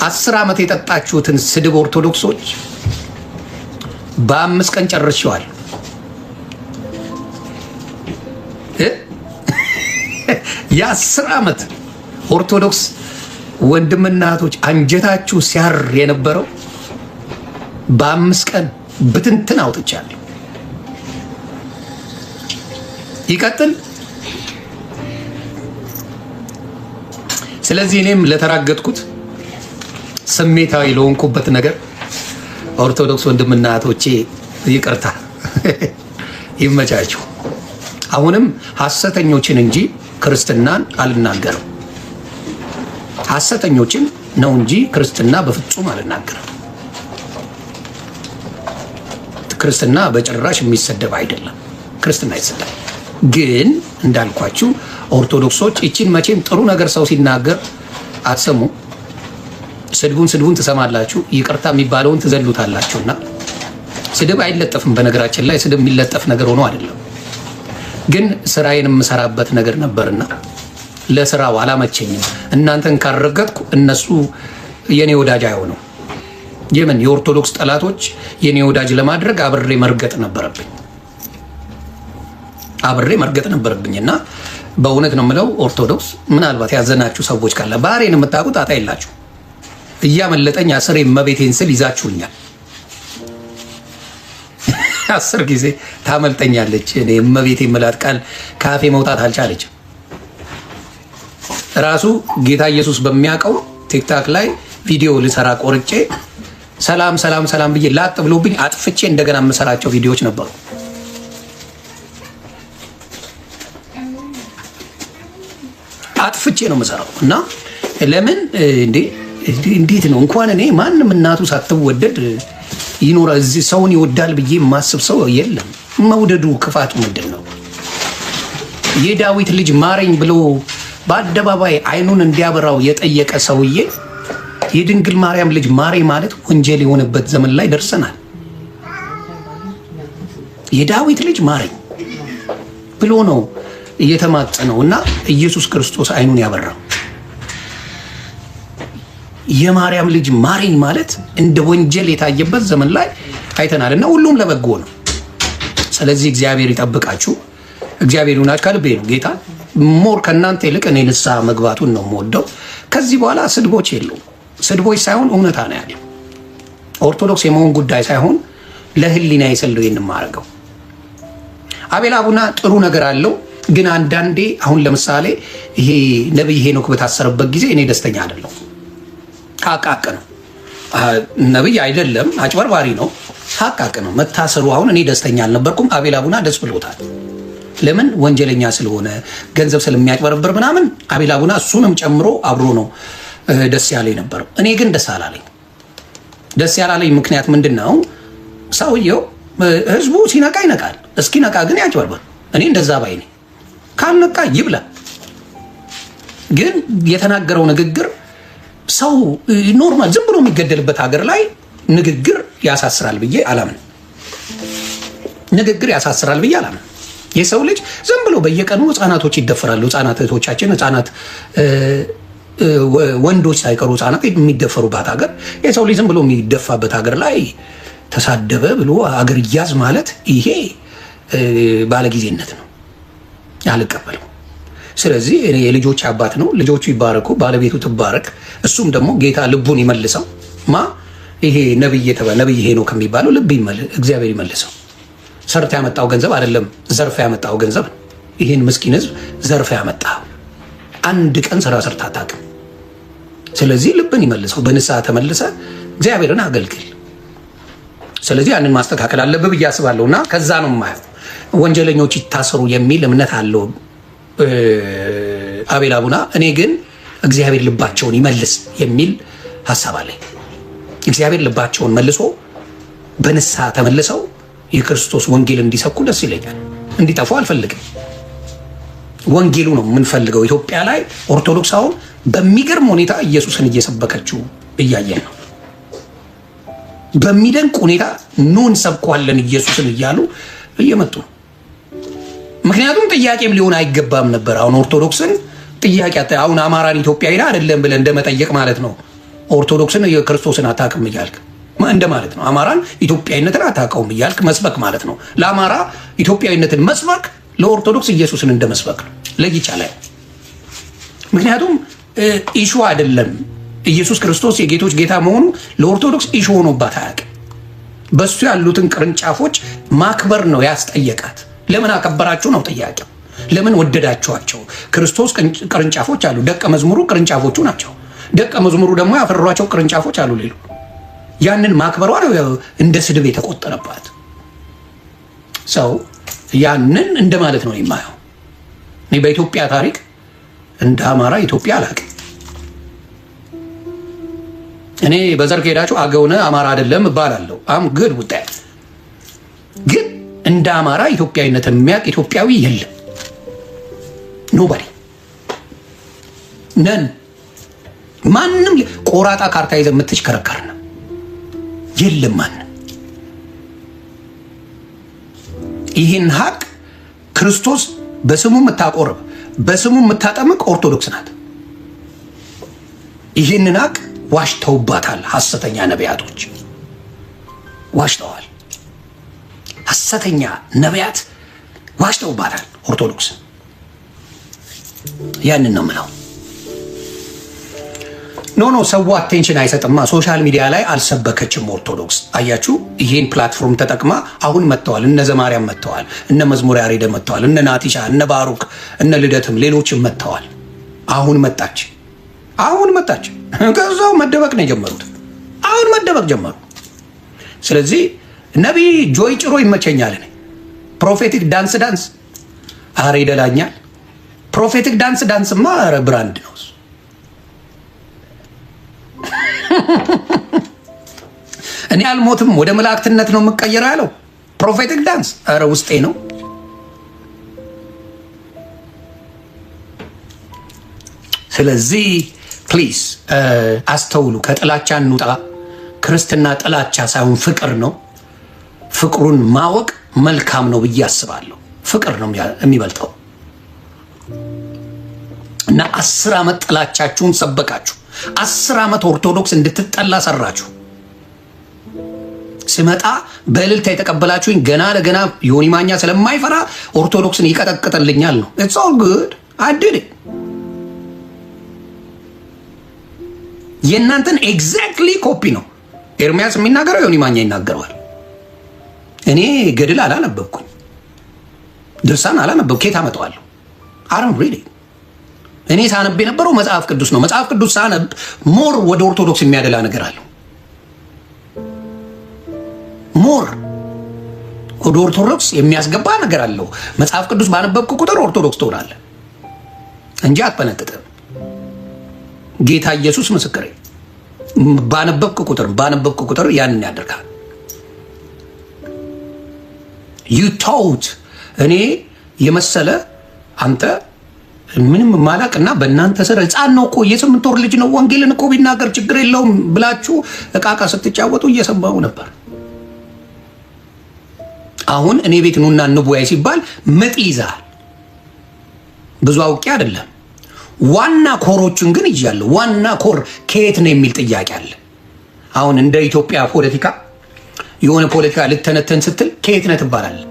10 ዓመት የጠጣችሁትን ስድብ ኦርቶዶክሶች በ5 ቀን ጨርሼዋል። እ? የ10 ዓመት ኦርቶዶክስ ወንድምና እህቶች አንጀታችሁ ሲያር የነበረው በ5 ቀን ብትንትን አውጥቻለሁ። ይቀጥል። ስለዚህ እኔም ለተራገጥኩት ስሜታዊ ለሆንኩበት ነገር ኦርቶዶክስ ወንድምና እህቶቼ ይቅርታ፣ ይመቻችሁ። አሁንም ሐሰተኞችን እንጂ ክርስትናን አልናገርም። ሐሰተኞችን ነው እንጂ ክርስትና በፍጹም አልናገርም። ክርስትና በጭራሽ የሚሰደብ አይደለም። ክርስትና አይሰደብ። ግን እንዳልኳችሁ ኦርቶዶክሶች ይቺን መቼም ጥሩ ነገር ሰው ሲናገር አትሰሙ። ስድቡን ስድቡን ትሰማላችሁ፣ ይቅርታ የሚባለውን ትዘሉታላችሁና ስድብ አይለጠፍም። በነገራችን ላይ ስድብ የሚለጠፍ ነገር ሆኖ አይደለም። ግን ስራዬን የምሰራበት ነገር ነበርና ለስራው አላመቸኝም። እናንተን ካረገጥኩ እነሱ የኔ ወዳጅ አይሆኑም። የምን የኦርቶዶክስ ጠላቶች የኔ ወዳጅ ለማድረግ አብሬ መርገጥ ነበረብኝ፣ አብሬ መርገጥ ነበረብኝ። እና በእውነት ነው የምለው ኦርቶዶክስ ምናልባት ያዘናችሁ ሰዎች ካለ ባህሬን የምታውቁ ጣጣ የላችሁ። እያመለጠኝ አስሬ እመቤቴን ስል ይዛችሁኛል። 10 ጊዜ ታመልጠኛለች። እኔ እመቤቴ የምላት ቃል ካፌ መውጣት አልቻለችም። ራሱ ጌታ ኢየሱስ በሚያውቀው ቲክታክ ላይ ቪዲዮ ልሰራ ቆርጬ ሰላም ሰላም ሰላም ብዬ ላጥ ብሎብኝ አጥፍቼ እንደገና የምሰራቸው ቪዲዮዎች ነበሩ። አጥፍቼ ነው የምሰራው እና ለምን እንዴ እንዴት ነው እንኳን እኔ ማንም እናቱ ሳትወደድ ይኖራ እዚህ ሰውን ይወዳል ብዬ የማስብ ሰው የለም። መውደዱ ክፋቱ ምንድን ነው? የዳዊት ልጅ ማረኝ ብሎ በአደባባይ አይኑን እንዲያበራው የጠየቀ ሰውዬ የድንግል ማርያም ልጅ ማረኝ ማለት ወንጀል የሆነበት ዘመን ላይ ደርሰናል። የዳዊት ልጅ ማረኝ ብሎ ነው እየተማጸነው እና ኢየሱስ ክርስቶስ አይኑን ያበራው። የማርያም ልጅ ማረኝ ማለት እንደ ወንጀል የታየበት ዘመን ላይ አይተናል። እና ሁሉም ለበጎ ነው። ስለዚህ እግዚአብሔር ይጠብቃችሁ፣ እግዚአብሔር ይሁናችሁ። ከልቤ ነው ጌታ more ከእናንተ ይልቅ እኔ ንስሐ መግባቱን ነው የምወደው። ከዚህ በኋላ ስድቦች የሉም። ስድቦች ሳይሆን እውነታ ነው ያለው። ኦርቶዶክስ የመሆን ጉዳይ ሳይሆን ለሕሊና ስል ነው ይህን የማደርገው። አቤል አቡና ጥሩ ነገር አለው፣ ግን አንዳንዴ አሁን ለምሳሌ ይሄ ነቢይ ሄኖክ በታሰረበት ጊዜ እኔ ደስተኛ አይደለሁም። ሀቅ ሀቅ ነው። ነቢይ አይደለም አጭበርባሪ ነው። ሀቅ ሀቅ ነው። መታሰሩ አሁን እኔ ደስተኛ አልነበርኩም። አቤል አቡና ደስ ብሎታል። ለምን? ወንጀለኛ ስለሆነ ገንዘብ ስለሚያጭበረብር ምናምን አቤል አቡና እሱንም ጨምሮ አብሮ ነው ደስ ያለ የነበረው። እኔ ግን ደስ አላለኝ። ደስ ያላለኝ ምክንያት ምንድን ነው? ሰውየው ህዝቡ ሲነቃ ይነቃል። እስኪነቃ ግን ያጭበርበር። እኔ እንደዛ ባይ ነኝ። ካልነቃ ይብላ። ግን የተናገረው ንግግር ሰው normal ዝም ብሎ የሚገደልበት ሀገር ላይ ንግግር ያሳስራል ብዬ አላምንም። ንግግር ያሳስራል ብዬ አላምንም። የሰው ልጅ ዝም ብሎ በየቀኑ ህጻናቶች ይደፈራሉ። ህጻናት እህቶቻችን፣ ህጻናት ወንዶች ሳይቀሩ ህጻናት የሚደፈሩባት ሀገር፣ የሰው ልጅ ዝም ብሎ የሚደፋበት ሀገር ላይ ተሳደበ ብሎ አገር እያዝ ማለት ይሄ ባለጊዜነት ነው። አልቀበለው። ስለዚህ እኔ የልጆች አባት ነው። ልጆቹ ይባረኩ፣ ባለቤቱ ትባረክ። እሱም ደግሞ ጌታ ልቡን ይመልሰው። ማ ይሄ ነብይ የተባለ ነብይ ሄኖክ የሚባለው ልብ እግዚአብሔር ይመልሰው። ሰርቶ ያመጣው ገንዘብ አይደለም፣ ዘርፈ ያመጣው ገንዘብ ነው። ይህን ምስኪን ህዝብ ዘርፈ ያመጣው፣ አንድ ቀን ስራ ሰርታ አታውቅም። ስለዚህ ልብን ይመልሰው፣ በንስሐ ተመልሰ እግዚአብሔርን አገልግል። ስለዚህ ያንን ማስተካከል አለብህ ብዬ አስባለሁ። እና ከዛ ነው የማየው ወንጀለኞች ይታሰሩ የሚል እምነት አለው አቤል አቡና። እኔ ግን እግዚአብሔር ልባቸውን ይመልስ የሚል ሀሳብ አለኝ። እግዚአብሔር ልባቸውን መልሶ በንስሐ ተመልሰው የክርስቶስ ወንጌል እንዲሰብኩ ደስ ይለኛል። እንዲጠፉ አልፈልግም። ወንጌሉ ነው የምንፈልገው። ኢትዮጵያ ላይ ኦርቶዶክስ አሁን በሚገርም ሁኔታ ኢየሱስን እየሰበከችው እያየን ነው። በሚደንቅ ሁኔታ ኑ እንሰብከዋለን ኢየሱስን እያሉ እየመጡ ነው። ምክንያቱም ጥያቄም ሊሆን አይገባም ነበር። አሁን ኦርቶዶክስን ጥያቄ አሁን አማራን ኢትዮጵያዊ አይደለም ብለን እንደመጠየቅ ማለት ነው። ኦርቶዶክስን የክርስቶስን አታውቅም እያልክ እንደማለት ነው። አማራን ኢትዮጵያዊነትን አታውቀውም እያልክ መስበክ ማለት ነው። ለአማራ ኢትዮጵያዊነትን መስበክ ለኦርቶዶክስ ኢየሱስን እንደ መስበክ ነው። ለይቻላል። ምክንያቱም issue አይደለም። ኢየሱስ ክርስቶስ የጌቶች ጌታ መሆኑ ለኦርቶዶክስ issue ሆኖባት አያውቅም። በሱ ያሉትን ቅርንጫፎች ማክበር ነው ያስጠየቃት። ለምን አከበራችሁ ነው ጥያቄው። ለምን ወደዳችኋቸው? ክርስቶስ ቅርንጫፎች አሉ። ደቀ መዝሙሩ ቅርንጫፎቹ ናቸው። ደቀ መዝሙሩ ደግሞ ያፈሯቸው ቅርንጫፎች አሉ። ሌሉ ያንን ማክበሯ ነው እንደ ስድብ የተቆጠረባት። So ያንን እንደማለት ነው የማየው። እኔ በኢትዮጵያ ታሪክ እንደ አማራ ኢትዮጵያ አላውቅም። እኔ በዘር ከሄዳችሁ አገውነ አማራ አይደለም እባላለሁ። I'm good with that። ግን እንደ አማራ ኢትዮጵያዊነትን የሚያውቅ ኢትዮጵያዊ የለም። Nobody, none። ማንም ቆራጣ ካርታ ይዘህ የምትሽከረከር ነው የለም ማንም። ይህን ሀቅ ክርስቶስ በስሙ የምታቆርብ፣ በስሙ የምታጠምቅ ኦርቶዶክስ ናት። ይህንን ሀቅ ዋሽተውባታል። ሐሰተኛ ነቢያቶች ዋሽተዋል። ሐሰተኛ ነቢያት ዋሽተውባታል ኦርቶዶክስ። ያንን ነው ምለው። No, no፣ ሰው attention አይሰጥማ። Social media ላይ አልሰበከችም ኦርቶዶክስ። አያችሁ፣ ይሄን platform ተጠቅማ አሁን መጥተዋል። እነ ዘማርያም መጥተዋል፣ እነ መዝሙር ያሬደ መጥተዋል፣ እነ ናቲሻ፣ እነ ባሩክ፣ እነ ልደትም ሌሎችም መጥተዋል። አሁን መጣች፣ አሁን መጣች። ከዛው መደበቅ ነው የጀመሩት። አሁን መደበቅ ጀመሩ። ስለዚህ ነቢይ ጆይ ጭሮ ይመቸኛል። እኔ prophetic dance dance አረ ይደላኛል። Prophetic dance dance ማ አረ brand ነው እሱ። እኔ አልሞትም፣ ወደ መላእክትነት ነው የምቀየረው ያለው prophetic dance አረ ውስጤ ነው። ስለዚህ please አስተውሉ፣ ከጥላቻ እንውጣ። ክርስትና ጥላቻ ሳይሆን ፍቅር ነው። ፍቅሩን ማወቅ መልካም ነው ብዬ አስባለሁ። ፍቅር ነው የሚበልጠው እና 10 ዓመት ጥላቻችሁን ሰበካችሁ። 10 ዓመት ኦርቶዶክስ እንድትጠላ ሰራችሁ። ስመጣ በእልልታ የተቀበላችሁኝ ገና ለገና ዮኒ ማኛ ስለማይፈራ ኦርቶዶክስን ይቀጠቅጥልኛል ነው። It's all good. I did የእናንተን exactly copy ነው ኤርሚያስ የሚናገረው፣ ዮኒ ማኛ ይናገረዋል። እኔ ገድል አላነበብኩኝ፣ ድርሳን አላነበብኩ። ኬት አመጣዋለሁ? I don't read። እኔ ሳነብ የነበረው መጽሐፍ ቅዱስ ነው። መጽሐፍ ቅዱስ ሳነብ more ወደ ኦርቶዶክስ የሚያደላ ነገር አለው። More ወደ ኦርቶዶክስ የሚያስገባ ነገር አለው። መጽሐፍ ቅዱስ ባነበብኩ ቁጥር ኦርቶዶክስ ትሆናለህ እንጂ አትበነጥጥም። ጌታ ኢየሱስ ምስክሬ። ባነበብክ ቁጥር ባነበብክ ቁጥር ያንን ያደርጋል። You thought እኔ የመሰለ አንተ ምንም ማላቅ እና በእናንተ ስር ሕፃን ነው እኮ፣ የ8 ወር ልጅ ነው፣ ወንጌልን እኮ ቢናገር ችግር የለውም ብላችሁ እቃቃ ስትጫወቱ እየሰማሁ ነበር። አሁን እኔ ቤት ኑና እንወያይ ሲባል ምጥ ይዛል። ብዙ አውቄ አይደለም። ዋና core ኦቹን ግን ይዣለሁ። ዋና core ከየት ነው የሚል ጥያቄ አለ። አሁን እንደ ኢትዮጵያ ፖለቲካ የሆነ ፖለቲካ ልተነተን ስትል ከየት ነህ ትባላለህ።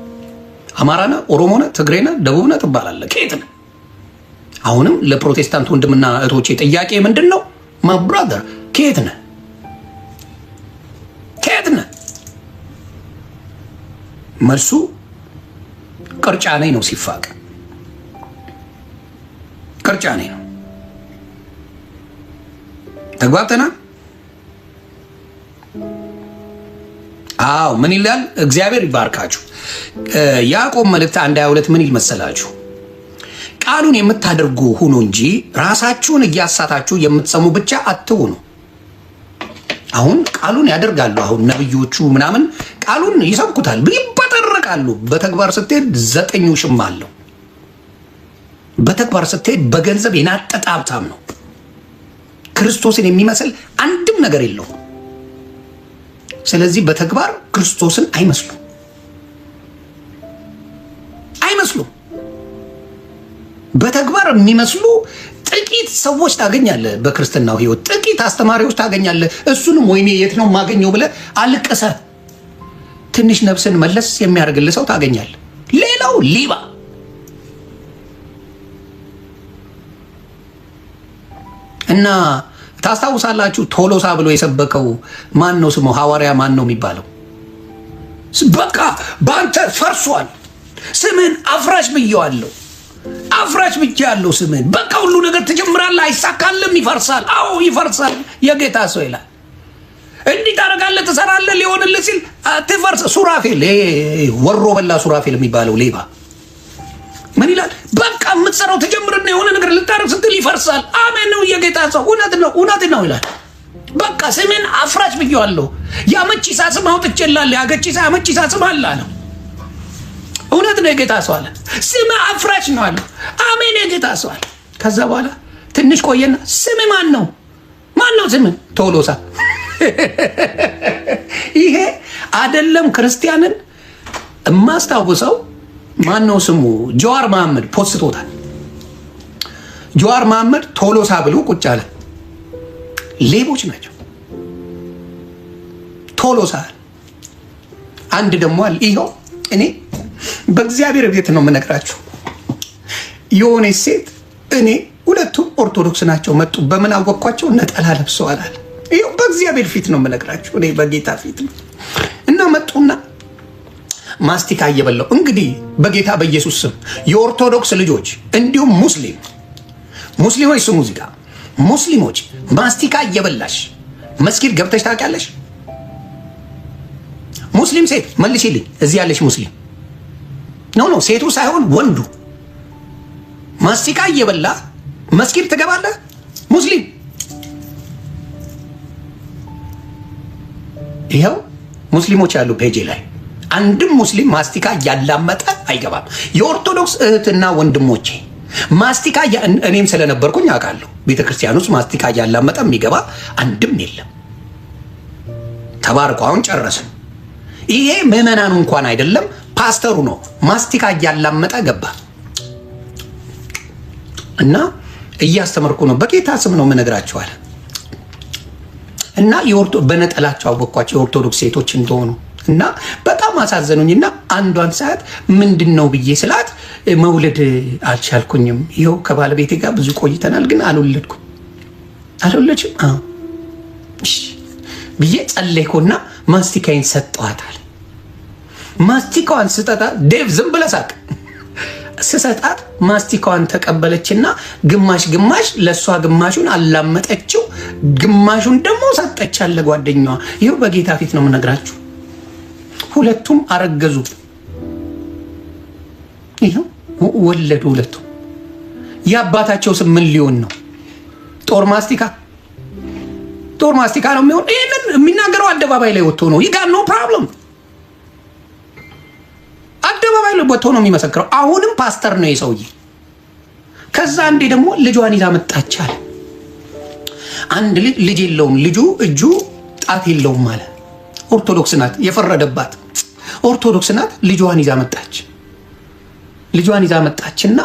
አማራ ነህ፣ ኦሮሞ ነህ፣ ትግሬ ነህ፣ ደቡብ ነህ ትባላለህ። ከየት ነህ? አሁንም ለፕሮቴስታንት ወንድምና እህቶቼ ጥያቄ ምንድን ነው? My brother፣ ከየት ነህ? ከየት ነህ? መልሱ ቅርጫ ነኝ ነው። ሲፋቅ ቅርጫ ነኝ ነው። ተግባብተናል? አዎ። ምን ይላል? እግዚአብሔር ይባርካችሁ። ያዕቆብ መልእክት 1:22 ምን ይል መሰላችሁ? ቃሉን የምታደርጉ ሁኑ እንጂ ራሳችሁን እያሳታችሁ የምትሰሙ ብቻ አትሁኑ። አሁን ቃሉን ያደርጋሉ። አሁን ነብዮቹ ምናምን ቃሉን ይሰብኩታል፣ ይበጠረቃሉ። በተግባር ስትሄድ ዘጠኝ ውሽማ አለው። በተግባር ስትሄድ በገንዘብ የናጠጠ ሀብታም ነው። ክርስቶስን የሚመስል አንድም ነገር የለውም። ስለዚህ በተግባር ክርስቶስን አይመስሉም አይመስሉም። በተግባር የሚመስሉ ጥቂት ጥቂት ሰዎች ታገኛለህ፣ በክርስትናው ህይወት ጥቂት አስተማሪዎች ታገኛለህ። እሱንም ወይኔ የት ነው የማገኘው ብለህ አልቅሰህ ትንሽ ነፍስን መለስ የሚያደርግልህ ሰው ታገኛለህ። ሌላው ሌባ። እና ታስታውሳላችሁ፣ ቶሎሳ ብሎ የሰበከው ማን ነው ስሙ? ሐዋርያ ማን ነው የሚባለው? በቃ በአንተ ፈርሷል፣ ስምን አፍራሽ ብየዋለሁ፣ አፍራሽ ብዬዋለሁ ስምን። በቃ ሁሉ ነገር ትጀምራለህ፣ አይሳካልም፣ ይፈርሳል። አዎ ይፈርሳል። የጌታ ሰው ይላል እንዲህ ታደርጋለህ፣ ትሰራለህ፣ ሊሆንልህ ሲል ትፈርስ። ሱራፌል፣ ወሮ በላ ሱራፌል የሚባለው ሌባ ምን ይላል? በቃ የምትሰራው ትጀምርና የሆነ ነገር ልታደርግ ስትል ይፈርሳል። አሜን ነው የጌታ ሰው፣ እውነት ነው፣ እውነት ነው ይላል። በቃ ስሜን አፍራሽ ብዬዋለሁ። የአመቺሳ ስም አውጥቼልሃለሁ። የአገቺሳ አመቺሳ ስም አለ አለው። እውነት ነው የጌታ ሰው አለ። ስም አፍራሽ ነው አለ። አሜን የጌታ ሰው አለ። ከዛ በኋላ ትንሽ ቆየና ስም ማን ነው? ማን ነው ስም? ቶሎሳ። ይሄ አደለም ክርስቲያንን የማስታውሰው ማን ነው ስሙ? ጀዋር መሐመድ ፖስቶታል። ጀዋር መሐመድ ቶሎሳ ብሎ ቁጭ አለ። ሌቦች ናቸው። ቶሎሳ አንድ ደግሞ አለ። ይኸው እኔ በእግዚአብሔር ቤት ነው የምነግራችሁ። የሆነች ሴት እኔ ሁለቱም ኦርቶዶክስ ናቸው መጡ። በምን አወቅኳቸው? ነጠላ ለብሰዋል አለ። ይኸው በእግዚአብሔር ፊት ነው የምነግራችሁ። እኔ በጌታ ፊት ነው እና መጡና ማስቲካ እየበላው እንግዲህ በጌታ በኢየሱስ ስም የኦርቶዶክስ ልጆች እንዲሁም ሙስሊሞች ስሙ እዚህ ጋር ሙስሊሞች ማስቲካ እየበላሽ መስጊድ ገብተሽ ታውቂያለሽ? ሙስሊም ሴት መልሽልኝ። እዚህ ያለሽ ሙስሊም no no ሴቱ ሳይሆን ወንዱ ማስቲካ እየበላ መስጊድ ትገባለህ? ሙስሊም ይኸው ሙስሊሞች ያሉ ፔጄ ላይ አንድም ሙስሊም ማስቲካ እያላመጠ አይገባም። የኦርቶዶክስ እህትና ወንድሞቼ ማስቲካ እኔም ስለነበርኩኝ አውቃለሁ። ቤተክርስቲያን ውስጥ ማስቲካ እያላመጠ የሚገባ አንድም የለም። ተባርኮ አሁን ጨረስን። ይሄ ምዕመናኑ እንኳን አይደለም ፓስተሩ ነው ማስቲካ እያላመጠ ገባ እና እያስተመርኩ ነው። በጌታ ስም ነው የምነግራቸዋል። እና በነጠላቸው አወቅኳቸው የኦርቶዶክስ ሴቶች እንደሆኑ እና በጣም አሳዘኑኝና አንዷን ሰዓት ምንድን ነው ብዬ ስላት መውለድ አልቻልኩኝም፣ ይኸው ከባለቤቴ ጋር ብዙ ቆይተናል፣ ግን አልወለድኩም። አልወለድሽም? አዎ ብዬ ጸለይኩና ማስቲካዬን ሰጠዋታል። ማስቲካዋን ስጠጣት ዴቭ ዝም ብለህ ሳቅ። ስሰጣት ማስቲካዋን ተቀበለችና ግማሽ ግማሽ ለእሷ ግማሹን አላመጠችው፣ ግማሹን ደግሞ ሰጠቻት ለጓደኛዋ። ይኸው በጌታ ፊት ነው የምነግራችሁ። ሁለቱም አረገዙ። ይኸው ወለዱ። ሁለቱም የአባታቸው ስም ምን ሊሆን ነው? ጦር ማስቲካ ጦር ማስቲካ ነው የሚሆን። ይህንን የሚናገረው አደባባይ ላይ ወጥቶ ነው። He got no problem። አደባባይ ላይ ወጥቶ ነው የሚመሰክረው። አሁንም ፓስተር ነው የሰውዬ። ከዛ አንዴ ደግሞ ልጇን ይዛ መጣች አለ። አንድ ልጅ ልጅ የለውም፣ ልጁ እጁ ጣት የለውም አለ። ኦርቶዶክስ ናት፣ የፈረደባት ኦርቶዶክስ ናት። ልጇን ይዛ መጣች። ልጇን ይዛ መጣችና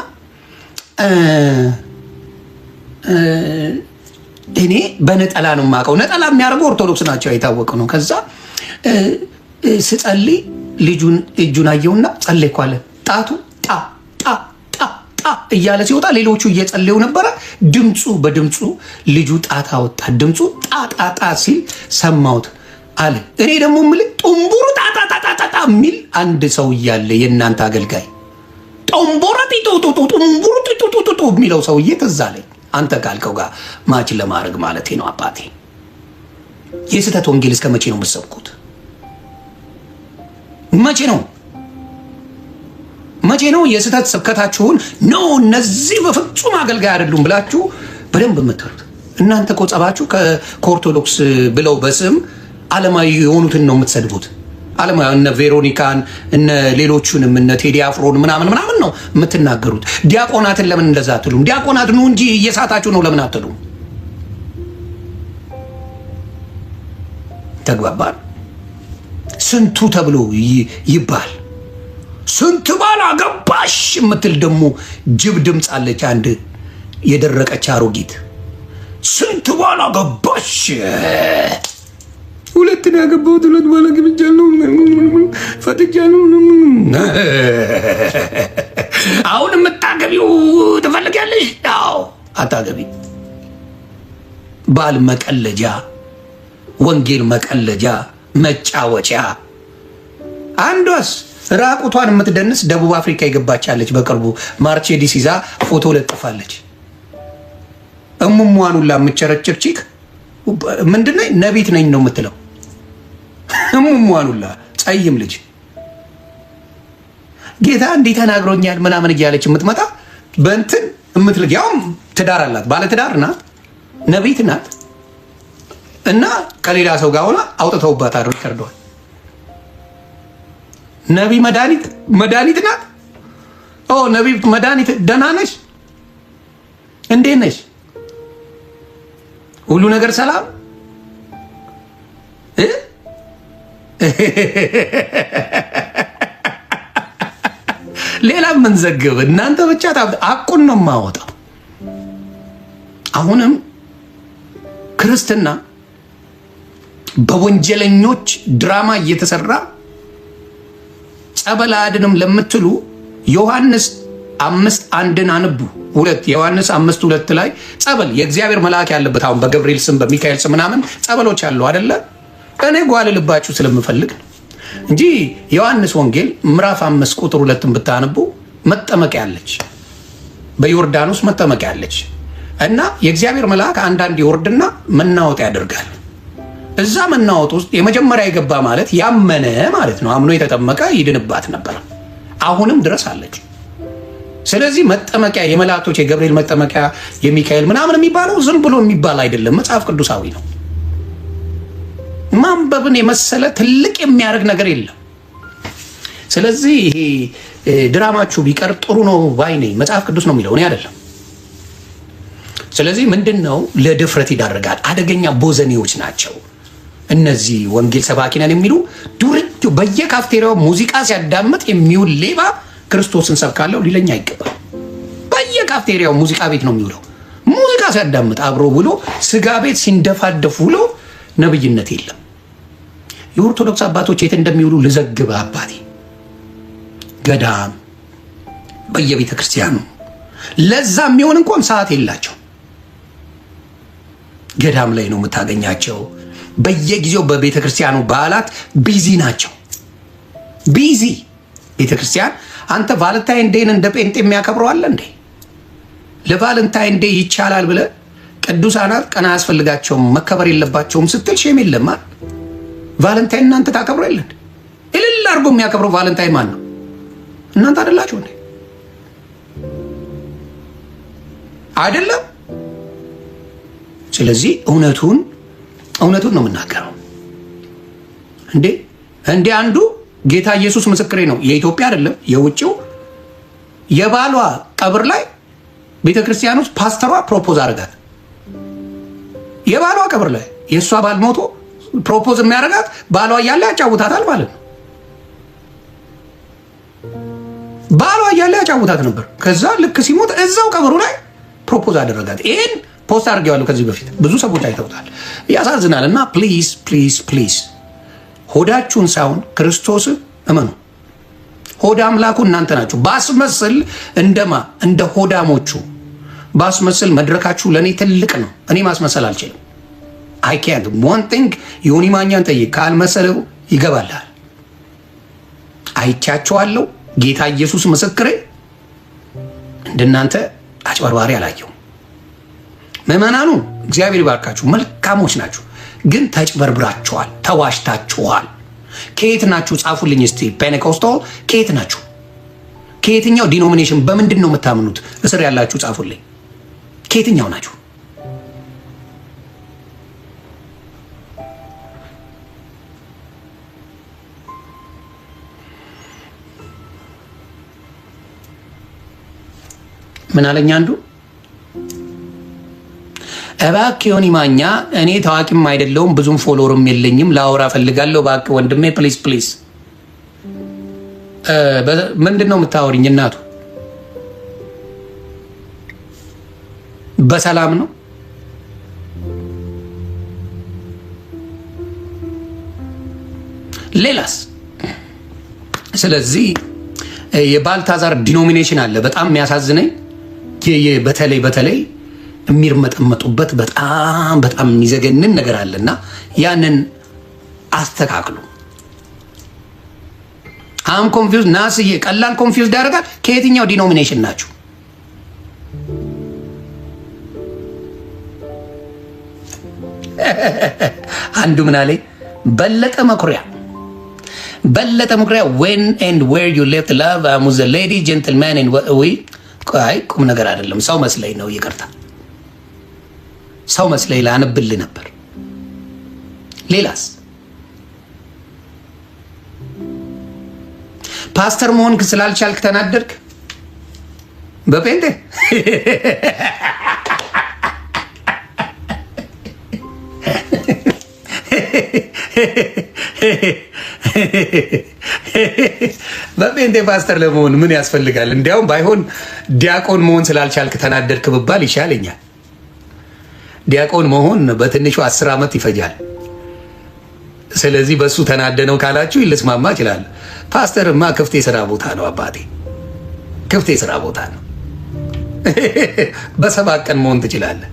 እኔ በነጠላ ነው የማውቀው። ነጠላ የሚያደርጉ ኦርቶዶክስ ናቸው፣ የታወቀ ነው። ከዛ ስጸልይ ልጁን እጁን አየውና ጸለይኩ አለ። ጣቱ ጣ ጣ ጣ ጣ እያለ ሲወጣ ሌሎቹ እየጸለዩ ነበረ። ድምፁ በድምፁ ልጁ ጣት አወጣ። ድምፁ ጣ ጣ ጣ ሲል ሰማሁት አለ። እኔ ደግሞ የምልህ ጡምቡሩ ጣ ጣ ጣ ጣ ጣ የሚል አንድ ሰው እያለ የእናንተ አገልጋይ ጦምቦራ ጢጦጦጦ ጡምቡሩ ጢጦጦጦ የሚለው ሰውዬ ትዝ አለኝ። አንተ ካልከው ጋር match ለማድረግ ማለት ነው። አባቴ የስህተት ወንጌል እስከ መቼ ነው የምትሰብኩት? መቼ ነው መቼ ነው የስህተት ስብከታችሁን no እነዚህ በፍጹም አገልጋይ አይደሉም ብላችሁ በደንብ የምትሉት? እናንተ እኮ ጸባችሁ ከኦርቶዶክስ ብለው በስም ዓለማዊ የሆኑትን ነው የምትሰድቡት። ዓለማዊ እነ ቬሮኒካን እነ ሌሎቹንም እነ ቴዲ አፍሮን ምናምን ምናምን ነው የምትናገሩት። ዲያቆናትን ለምን እንደዛ አትሉም? ዲያቆናት ኑ እንጂ እየሳታችሁ ነው ለምን አትሉም? ተግባባን። ስንቱ ተብሎ ይባል ስንት ባል አገባሽ የምትል ደግሞ ጅብ ድምፅ አለች። አንድ የደረቀች አሮጊት ስንት ባል አገባሽ? ሁለት ነው ያገባሁት፣ ሁለት ባል አግብቻለሁ፣ ፈትቻለሁ። አሁን የምታገቢው ትፈልጊያለሽ? አዎ፣ አታገቢ። ባል መቀለጃ፣ ወንጌል መቀለጃ፣ መጫወቻ። አንዷስ ራቁቷን የምትደንስ ደቡብ አፍሪካ የገባች አለች። በቅርቡ ማርቼዲስ ይዛ ፎቶ ለጥፋለች። እሙሟን ሁላ የምትቸረችር chick ምንድነው? ነቢት ነኝ ነው የምትለው። እሙሟን ሁላ ጸይም ልጅ ጌታ እንዲህ ተናግሮኛል ምናምን እያለች የምትመጣ በእንትን የምትልክ፣ ያውም ትዳር አላት፣ ባለ ትዳር ናት፣ ነቢት ናት። እና ከሌላ ሰው ጋር ሆና አውጥተውባታል record ዷል። ነቢ መድኃኒት መድኃኒት ናት። ኦ ነቢ መድኃኒት ደህና ነሽ? እንዴት ነሽ? ሁሉ ነገር ሰላም እ? ሌላ ምን ዘግብ? እናንተ ብቻ አቁን ነው የማወጣው። አሁንም ክርስትና በወንጀለኞች ድራማ እየተሰራ ጸበል አያድንም ለምትሉ ዮሐንስ 5:1ን አንብቡ። ሁለት ዮሐንስ 5:2 ላይ ጸበል የእግዚአብሔር መልአክ ያለበት፣ አሁን በገብርኤል ስም በሚካኤል ስም ምናምን ጸበሎች አሉ አይደለ? እኔ ጓል ልባችሁ ስለምፈልግ ነው እንጂ ዮሐንስ ወንጌል ምዕራፍ 5 ቁጥር 2ን ብታነቡ መጠመቂያ አለች፣ በዮርዳኖስ መጠመቂያ አለች። እና የእግዚአብሔር መልአክ አንዳንድ ይወርድና መናወጥ ያደርጋል። እዛ መናወጥ ውስጥ የመጀመሪያ የገባ ማለት ያመነ ማለት ነው። አምኖ የተጠመቀ ይድንባት ነበር። አሁንም ድረስ አለች። ስለዚህ መጠመቂያ የመላእክቶች የገብርኤል መጠመቂያ የሚካኤል ምናምን የሚባለው ዝም ብሎ የሚባል አይደለም፣ መጽሐፍ ቅዱሳዊ ነው። ማንበብን የመሰለ ትልቅ የሚያደርግ ነገር የለም። ስለዚህ ይሄ ድራማችሁ ቢቀር ጥሩ ነው ባይ ነኝ። መጽሐፍ ቅዱስ ነው የሚለው፣ እኔ አይደለም። ስለዚህ ምንድን ነው ለድፍረት ይዳርጋል። አደገኛ ቦዘኔዎች ናቸው እነዚህ ወንጌል ሰባኪ ነን የሚሉ ዱርጆ። በየካፍቴሪያው ሙዚቃ ሲያዳምጥ የሚውል ሌባ ክርስቶስን ሰብካለሁ ሊለኝ አይገባም። በየካፍቴሪያው ሙዚቃ ቤት ነው የሚውለው። ሙዚቃ ሲያዳምጥ አብሮ ውሎ ስጋ ቤት ሲንደፋደፍ ውሎ ነብይነት የለም። የኦርቶዶክስ አባቶች የት እንደሚውሉ ልዘግብ። አባቴ ገዳም፣ በየቤተ ክርስቲያኑ ለዛ የሚሆን እንኳን ሰዓት የላቸው። ገዳም ላይ ነው የምታገኛቸው። በየጊዜው በቤተ ክርስቲያኑ በዓላት busy ናቸው። Busy ቤተ ክርስቲያን። አንተ Valentine Day ን እንደ ጴንጤ የሚያከብረው አለ እንዴ? ለ Valentine Day ይቻላል ብለህ ቅዱሳናት ቀን አያስፈልጋቸውም መከበር የለባቸውም ስትል shame የለም። Valentine እናንተ ታከብሩ የለን? እልል አድርጎ የሚያከብረው Valentine ማን ነው? እናንተ አይደላችሁ እንዴ? አይደለም። ስለዚህ እውነቱን እውነቱን ነው የምናገረው። እንዴ እንዴ አንዱ ጌታ ኢየሱስ ምስክሬ ነው፣ የኢትዮጵያ አይደለም የውጭው፣ የባሏ ቀብር ላይ ቤተ ክርስቲያን ውስጥ ፓስተሯ propose አደረጋት። የባሏ ቀብር ላይ የእሷ ባል ሞቶ propose የሚያደርጋት ባሏ እያለ ያጫውታታል ማለት ነው። ባሏ እያለ ያጫውታት ነበር። ከዛ ልክ ሲሞት እዛው ቀብሩ ላይ propose አደረጋት። ይሄን post አድርጌዋለሁ ከዚህ በፊት፣ ብዙ ሰዎች አይተውታል። ያሳዝናል። እና please, please, please ሆዳችሁን ሳይሆን ክርስቶስን እመኑ። ሆድ አምላኩ እናንተ ናችሁ። ባስመስል እንደማ እንደ ሆዳሞቹ ባስመስል መድረካችሁ ለእኔ ትልቅ ነው። እኔ ማስመሰል አልችልም። አይ ካንት። ዋን ቲንግ ዮኒ ማኛን ጠይቅ፣ ካልመሰለው ይገባልሃል። አይቻቸዋለሁ። ጌታ ኢየሱስ ምስክሬ፣ እንደናንተ አጭበርባሪ አላየሁም። ምዕመናኑ እግዚአብሔር ይባርካችሁ፣ መልካሞች ናችሁ። ግን ተጭበርብራችኋል፣ ተዋሽታችኋል። ከየት ናችሁ? ጻፉልኝ እስቲ። ፔንቴኮስታል ከየት ናችሁ? ከየትኛው denomination በምንድን ነው የምታምኑት? እስር ያላችሁ ጻፉልኝ። ከየትኛው ናችሁ? ምን አለኝ አንዱ፣ እባክህ ዮኒ ማኛ፣ እኔ ታዋቂም አይደለሁም፣ ብዙም follower ም የለኝም፣ ላወራ ፈልጋለሁ። እባክህ ወንድሜ please, please። ምንድን ነው የምታወሪኝ እናቱ? በሰላም ነው። ሌላስ? ስለዚህ የባልታዛር denomination አለ። በጣም የሚያሳዝነኝ በተለይ በተለይ የሚርመጠመጡበት በጣም በጣም የሚዘገንን ነገር አለና ያንን አስተካክሉ። I'm confused ናስዬ፣ ቀላል confused ያደርጋል። ከየትኛው denomination ናችሁ? አንዱ ምን አለኝ? በለጠ መኩሪያ፣ በለጠ መኩሪያ፣ when and where you left love I'm with lady gentleman and we። አይ፣ ቁም ነገር አይደለም። ሰው መስለኝ ነው፣ ይቅርታ። ሰው መስለኝ ላነብልህ ነበር። ሌላስ? ፓስተር መሆን ስላልቻልክ ተናደድክ? በጴንጤ በጴንጤ ፓስተር ለመሆን ምን ያስፈልጋል? እንዲያውም ባይሆን ዲያቆን መሆን ስላልቻልክ ተናደድክ ብባል ይሻለኛል። ዲያቆን መሆን በትንሹ 10 ዓመት ይፈጃል። ስለዚህ በእሱ ተናደነው ካላችሁ ልስማማ እችላለሁ። ፓስተርማ ክፍት የስራ ቦታ ነው አባቴ፣ ክፍት የስራ ቦታ ነው። በ7 ቀን መሆን ትችላለህ።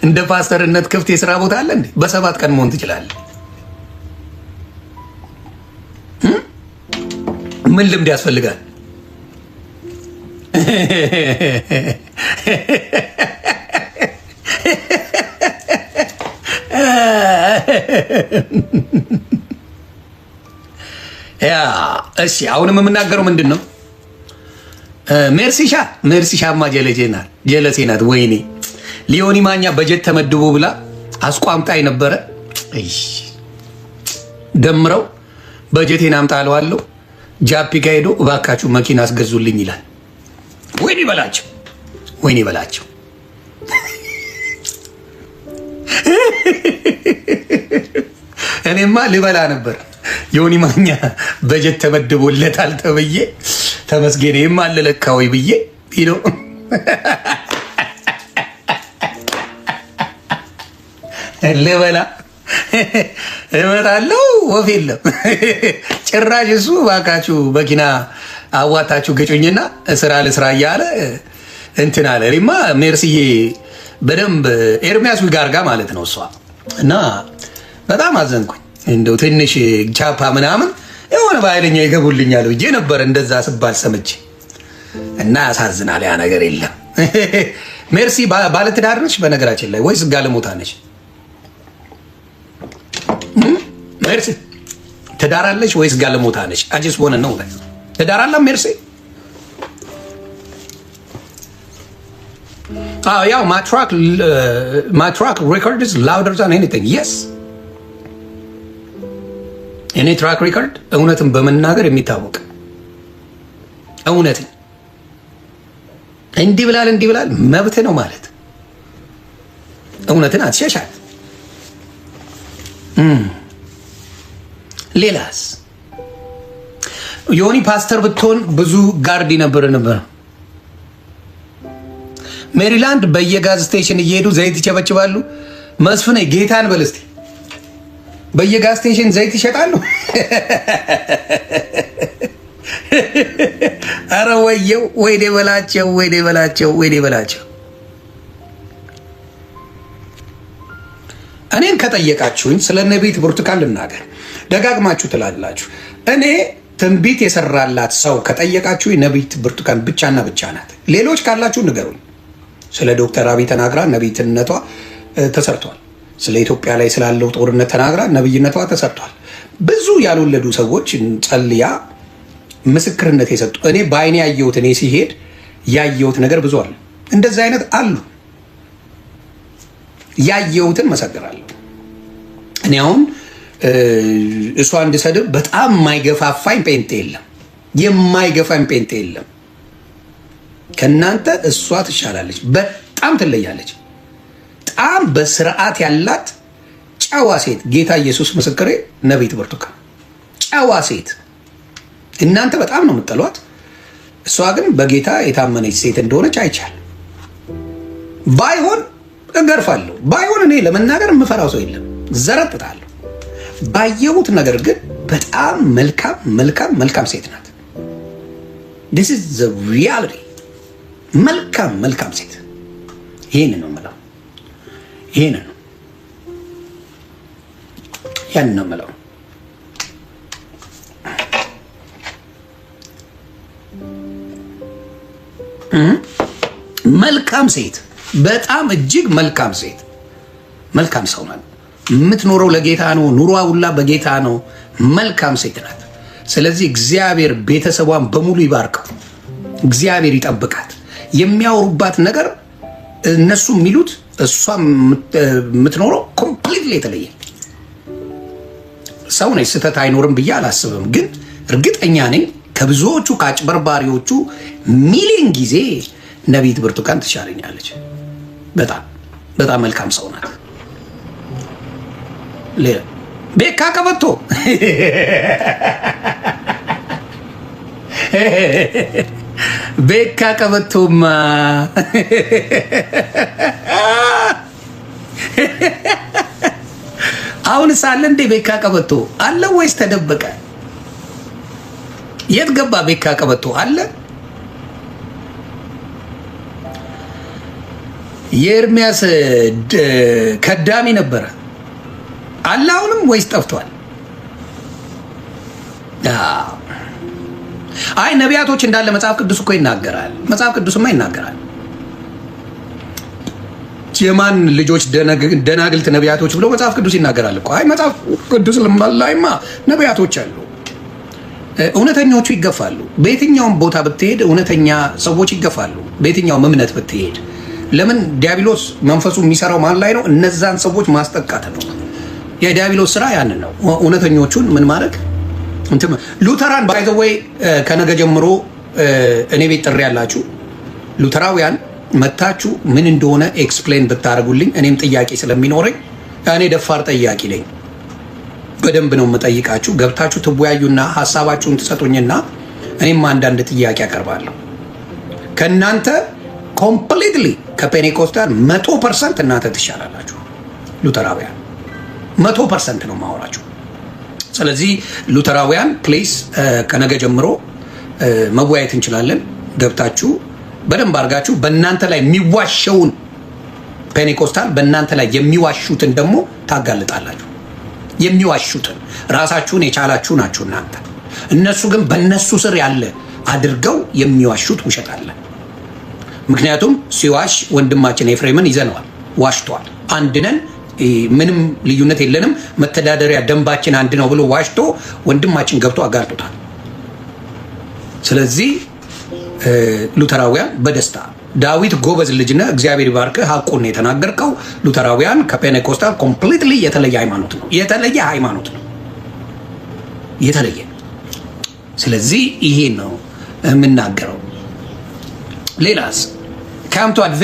እንደ ፓስተርነት ክፍት የስራ ቦታ አለ እንዴ? በ7 ቀን መሆን ትችላለህ። ምን ልምድ ያስፈልጋል? Yeah፣ እሺ። አሁንም የምናገረው ምንድን ነው? ሜርሲሻ፣ ሜርሲሻማ ጀለሴ ናት፣ ጀለሴ ናት። ወይኔ ሊዮኒ ማኛ በጀት ተመድቦ ብላ አስቋምጣ የነበረ ደምረው በጀቴን አምጣ አለዋለሁ። ጃፒ ጋ ሄዶ እባካችሁ መኪና አስገዙልኝ ይላል። ወይኔ በላቸው፣ ወይኔ በላቸው። እኔማ ልበላ ነበር። ዮኒ ማኛ በጀት ተመድቦለታል ተብዬ ተመስገን ይህም አለለካ ወይ ብዬ ነው። ልበላ እመጣለሁ። ወፍ የለም ጭራሽ። እሱ እባካችሁ መኪና አዋታችሁ ገጩኝና ስራ ልስራ እያለ እንትን አለ። እኔማ ሜርስዬ በደንብ ኤርሚያስ ዊጋርጋ ማለት ነው እሷ፣ እና በጣም አዘንኩኝ። እንደው ትንሽ ቻፓ ምናምን የሆነ በኃይለኛ ይገቡልኛል ብዬ ነበር እንደዛ ስባል ሰምቼ፣ እና ያሳዝናል። ያ ነገር የለም። ሜርሲ ባለትዳር ነች በነገራችን ላይ ወይስ ጋለሞታ ነች? ሜርሲ ትዳር አለች ወይስ ጋለሞታ ነች? I just wanna know። ትዳር አለ ሜርሲ? ያው my track record is louder than anything, yes። እኔ track record እውነትን በመናገር የሚታወቅ፣ እውነትን እንዲህ ብላል እንዲህ ብላል መብት ነው ማለት፣ እውነትን አትሸሻል። ሌላስ? ዮኒ ፓስተር ብትሆን ብዙ guard ነበር ነበር። ሜሪላንድ በየ gas station እየሄዱ ዘይት ይቸበችባሉ። መስፍኔ ጌታን በል እስቲ፣ በየ gas station ዘይት ይሸጣሉ። አረ ወየው፣ ወይኔ በላቸው፣ ወይኔ በላቸው፣ ወይኔ በላቸው። እኔን ከጠየቃችሁኝ ስለ ነቢይት ብርቱካን ልናገር። ደጋግማችሁ ትላላችሁ። እኔ ትንቢት የሰራላት ሰው ከጠየቃችሁ ነቢይት ብርቱካን ብቻና ብቻ ናት። ሌሎች ካላችሁ ንገሩኝ። ስለ ዶክተር አብይ ተናግራ ነቢይትነቷ ተሰርቷል። ስለ ኢትዮጵያ ላይ ስላለው ጦርነት ተናግራ ነብይነቷ ተሰርቷል። ብዙ ያልወለዱ ሰዎች ጸልያ ምስክርነት የሰጡ፣ እኔ በአይኔ ያየሁት፣ እኔ ሲሄድ ያየሁት ነገር ብዙ አለ። እንደዚህ አይነት አሉ። ያየሁትን መሰክራለሁ። እኔ አሁን እሷ እንድሰድብ በጣም የማይገፋፋኝ ጴንጤ የለም። የማይገፋኝ ጴንጤ የለም። ከእናንተ እሷ ትሻላለች፣ በጣም ትለያለች። በጣም በስርዓት ያላት ጨዋ ሴት፣ ጌታ ኢየሱስ ምስክሬ፣ ነቢይት ብርቱካን ጨዋ ሴት። እናንተ በጣም ነው የምትጠሏት። እሷ ግን በጌታ የታመነች ሴት እንደሆነች አይቻል። ባይሆን እገርፋለሁ። ባይሆን እኔ ለመናገር የምፈራው ሰው የለም፣ ዘረጥጣለሁ። ባየሁት ነገር ግን በጣም መልካም መልካም መልካም ሴት ናት። This is the reality። መልካም መልካም ሴት። ይሄን ነው የምለው። ይሄን ነው ያን ነው የምለው። መልካም ሴት፣ በጣም እጅግ መልካም ሴት፣ መልካም ሰው ናት። የምትኖረው ለጌታ ነው። ኑሯ ሁላ በጌታ ነው። መልካም ሴት ናት። ስለዚህ እግዚአብሔር ቤተሰቧን በሙሉ ይባርከው፣ እግዚአብሔር ይጠብቃት። የሚያወሩባት ነገር እነሱ የሚሉት እሷ የምትኖረው completely የተለየ ሰው ነች። ስህተት አይኖርም ብዬ አላስብም፣ ግን እርግጠኛ ነኝ ከብዙዎቹ ከአጭበርባሪዎቹ ሚሊዮን ጊዜ ነቢይት ብርቱካን ትሻለኛለች። በጣም በጣም መልካም ሰው ናት። ቤካ ቀበቶ ቤካ ቀበቶማ አሁንስ አለ እንዴ? ቤካ ቀበቶ አለ ወይስ ተደበቀ? የት ገባ ቤካ ቀበቶ አለ? የኤርሚያስ ከዳሚ ነበረ አለ አሁንም ወይስ ጠፍቷል? አይ ነቢያቶች እንዳለ መጽሐፍ ቅዱስ እኮ ይናገራል። መጽሐፍ ቅዱስማ ይናገራል። የማን ልጆች ደናግልት ነቢያቶች ብሎ መጽሐፍ ቅዱስ ይናገራል እኮ። አይ መጽሐፍ ቅዱስ ላይማ ነቢያቶች አሉ። እውነተኞቹ ይገፋሉ። በየትኛውም ቦታ ብትሄድ እውነተኛ ሰዎች ይገፋሉ። በየትኛውም እምነት ብትሄድ ለምን ዲያብሎስ መንፈሱ የሚሰራው ማን ላይ ነው? እነዛን ሰዎች ማስጠቃት ነው። የዲያብሎስ ስራ ያንን ነው። እውነተኞቹን ምን ማድረግ እንትን። Lutheran by the way ከነገ ጀምሮ እኔ ቤት ጥሪ ያላችሁ ሉተራውያን መታችሁ ምን እንደሆነ explain ብታደርጉልኝ እኔም ጥያቄ ስለሚኖረኝ፣ እኔ ደፋር ጠያቂ ነኝ። በደንብ ነው የምጠይቃችሁ። ገብታችሁ ትወያዩና ሀሳባችሁን ትሰጡኝና እኔም አንዳንድ ጥያቄ አቀርባለሁ። ከእናንተ completely ከ Pentecostal 100% እናንተ ትሻላላችሁ። ሉተራውያን 100% ነው የማወራችሁ። ስለዚህ ሉተራውያን please ከነገ ጀምሮ መወያየት እንችላለን። ገብታችሁ በደንብ አድርጋችሁ በእናንተ ላይ የሚዋሸውን ፔኔኮስታል በእናንተ ላይ የሚዋሹትን ደግሞ ታጋልጣላችሁ። የሚዋሹትን ራሳችሁን የቻላችሁ ናችሁ እናንተ። እነሱ ግን በእነሱ ስር ያለ አድርገው የሚዋሹት ውሸት አለ። ምክንያቱም ሲዋሽ ወንድማችን ኤፍሬምን ይዘነዋል፣ ዋሽቷል። አንድ ነን፣ ምንም ልዩነት የለንም፣ መተዳደሪያ ደንባችን አንድ ነው ብሎ ዋሽቶ ወንድማችን ገብቶ አጋልጦታል። ስለዚህ ሉተራውያን በደስታ ዳዊት ጎበዝ ልጅ ነህ፣ እግዚአብሔር ይባርክህ፣ ሀቁን ነው የተናገርከው። ሉተራውያን ከ Pentecostal completely የተለየ ሃይማኖት ነው፣ የተለየ ሃይማኖት ነው፣ የተለየ። ስለዚህ ይሄ ነው የምናገረው። ሌላስ come to